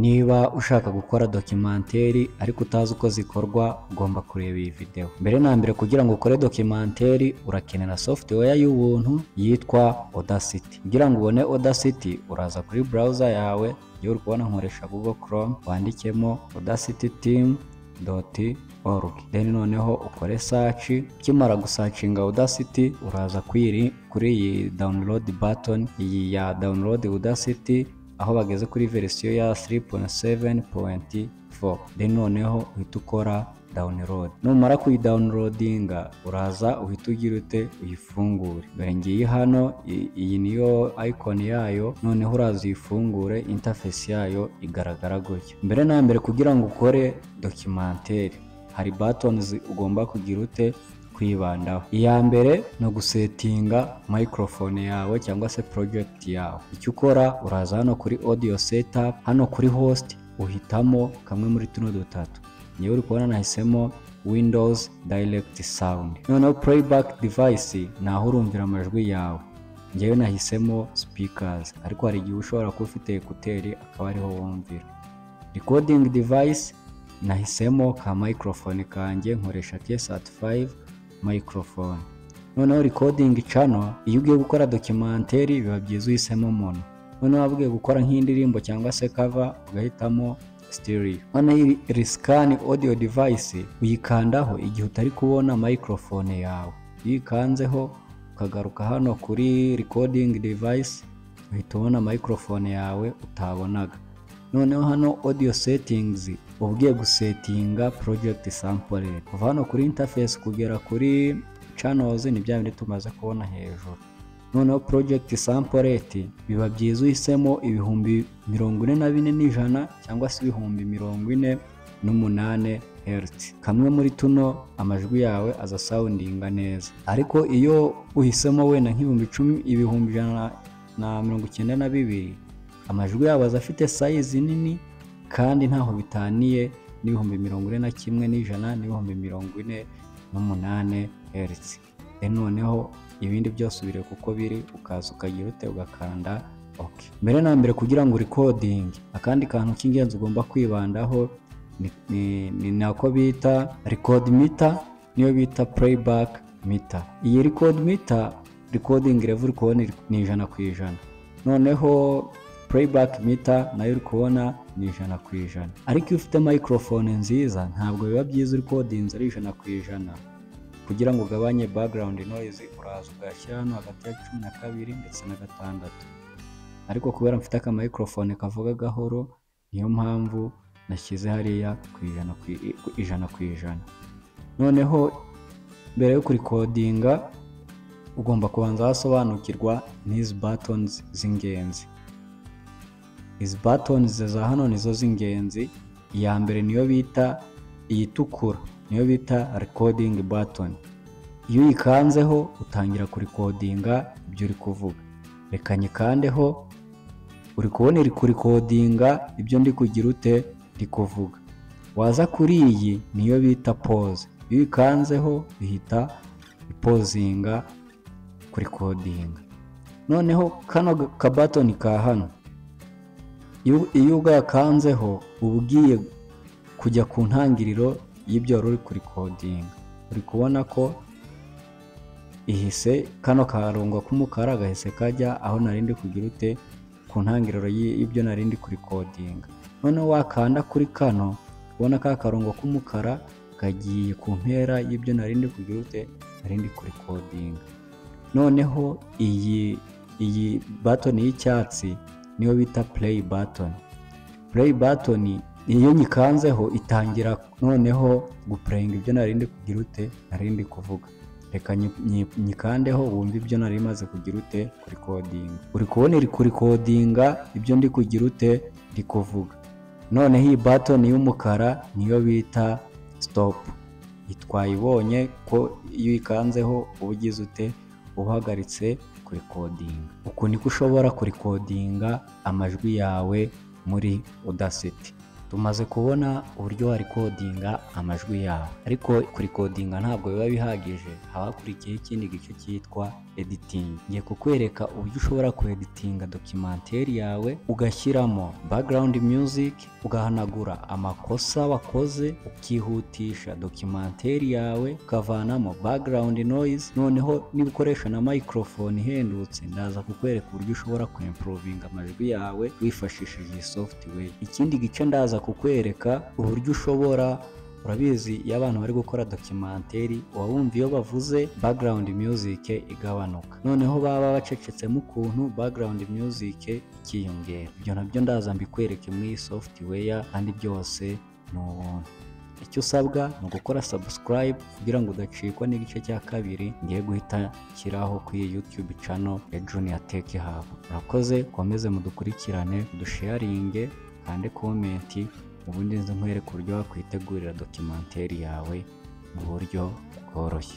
Niba ushaka gukora documentary ariko utazi uko zikorwa, ugomba kureba iyi video. Mbere na mbere, kugira ngo ukore documentary urakenera software y'ubuntu yitwa Audacity. Kugira ngo ubone Audacity, uraza kuri browser yawe, iyo uri kubona nkoresha Google Chrome, wandikemo audacityteam.org, then noneho ukore search. Ukimara gusearchinga Audacity, uraza kuri iyi download button, iyi ya download Audacity, aho bageze kuri verisiyo ya 3.7.4, then noneho uhita ukora download. Numara kuyidownloadinga, uraza uhita ugira ute? Uyifungure. Dore ngiyi hano, iyi niyo icon yayo. Noneho uraza uyifungure, interface yayo igaragara gutya. Mbere na mbere, kugira ngo ukore documentary hari buttons ugomba kugira ute? Kwibandaho. Iya mbere ni ugusettinga microphone yawe cyangwa se project yawe. Icyo ukora, uraza hano kuri audio setup, hano kuri host uhitamo kamwe muri tuno dutatu. Niyo uri kubona nahisemo Windows Direct Sound. Noneho playback device ni aho urumvira amajwi yawe. Njyewe nahisemo speakers, ariko hari igihe ushobora kuba ufite écouteurs akaba ariho wumvira. Recording device nahisemo ka microphone kanjye, nkoresha K35 microphone. Noneho recording channel, iyo ugiye gukora documentary biba byiza uhisemo mono. Noneho waba ugiye gukora nk'indirimbo cyangwa se cover, ugahitamo stereo. Noneho rescan audio device uyikandaho igihe utari kubona microphone yawe. Iyo uyikanzeho ukagaruka hano kuri recording device, uhita ubona microphone yawe utabonaga. Noneho hano audio settings uba ugiye gusettinga project sample rate. Kuva hano kuri interface kugera kuri channels ni bya bindi tumaze kubona hejuru. Noneho project sample rate biba byiza uhisemo 44100 cyangwa se 48 000 hertz. Kamwe muri tuno amajwi yawe aza soundinga neza. Ariko iyo uhisemo wenda nk'ibihumbi 10, 192,000, amajwi yawe aza afite size nini kandi ntaho bitaniye n'ibihumbi 41,100 n'ibihumbi 48 hertz. Noneho ibindi byose ubireka uko biri, ukaza ukagira ute? Ugakanda OK. Mbere na mbere, kugira ngo recording, akandi kantu k'ingenzi ugomba kwibandaho ni nako bita record meter, niyo bita playback meter. Iyi record meter, recording level uri kubona ni 100%. Noneho playback meter nayo uri kubona ni 100%. Ariko iyo ufite microphone nziza, ntabwo biba byiza recording ari 100%. Kugira ngo ugabanye background noise, uraza ugashyira hano hagati ya 12 ndetse na 6. Ariko kubera mfite aka microphone kavuga gahoro, niyo mpamvu nashyize hariya ku 100%. Noneho mbere yo kurecordinga ugomba kubanza wasobanukirwa n'izi buttons z'ingenzi. Izi buttons za hano nizo z'ingenzi. Iya mbere niyo bita iyitukura, niyo bita recording button. Iyo uyikanzeho utangira kurecordinga ibyo uri kuvuga. Reka nyikandeho, uri kubona iri kurecordinga ibyo ndi kugira ute? Ndi kuvuga. Waza kuri iyi, niyo bita pause. Iyo uyikanzeho ihita ipausinga kurecordinga. Noneho kano kabutton ka hano, iyo ugakanzeho uba ugiye kujya ku ntangiriro y'ibyo wari uri kurecordinga. Uri kubona ko ihise kano karongo k'umukara gahise kajya aho nari ndi kugira ute? Ku ntangiriro y'ibyo nari ndi kurecordinga. Noneho wakanda kuri kano, ubona ka karongo k'umukara kagiye ku mpera y'ibyo nari ndi kugira ute? Nari ndi kurecordinga. Noneho iyi button y'icyatsi niyo bita play button. Play button iyo nyikanzeho itangira noneho guplayinga ibyo nari ndi kugira ute? Nari ndi kuvuga. Reka nyikandeho wumve ibyo nari maze kugira ute? Kurecordinga. Uri kubona iri kurecordinga ibyo ndi kugira ute? Ndi kuvuga. Noneho iyi button y'umukara niyo bita stop. Twayibonye ko iyo uyikanzeho uba ugize ute? Uhagaritse kurecordinga. Uku niko ushobora kurecordinga amajwi yawe muri Audacity. Tumaze kubona uburyo warecordinga amajwi yawe, ariko kurecordinga ntabwo biba bihagije, haba hakurikiyeho ikindi gice cyitwa editing. Ngiye kukwereka uburyo ushobora kueditinga documentary yawe, ugashyiramo background music, ugahanagura amakosa wakoze, ukihutisha documentary yawe, ukavanamo background noise. Noneho niba ukoresha na microphone ihendutse, ndaza kukwereka uburyo ushobora kuimprovinga amajwi yawe wifashishije iyi software. Ikindi gice ndaza kukwereka uburyo ushobora, urabizi iyo abantu bari gukora documentary uba wumva iyo bavuze background music igabanuka, noneho baba bacecetsemo ukuntu background music ikiyongera. Ibyo nabyo ndaza mbikwereke muri iyi software, kandi byose ni ubuntu. Icyo usabwa ni ugukora subscribe kugira ngo udacikwa n'igice cya kabiri ngiye guhita nshyiraho kuri iyi YouTube channel ya Junior Tech Hub. Murakoze, komeze mudukurikirane, dusharinge, kande comment, ubundi nze nkwereke uburyo wakwitegurira documentary yawe mu buryo bworoshye.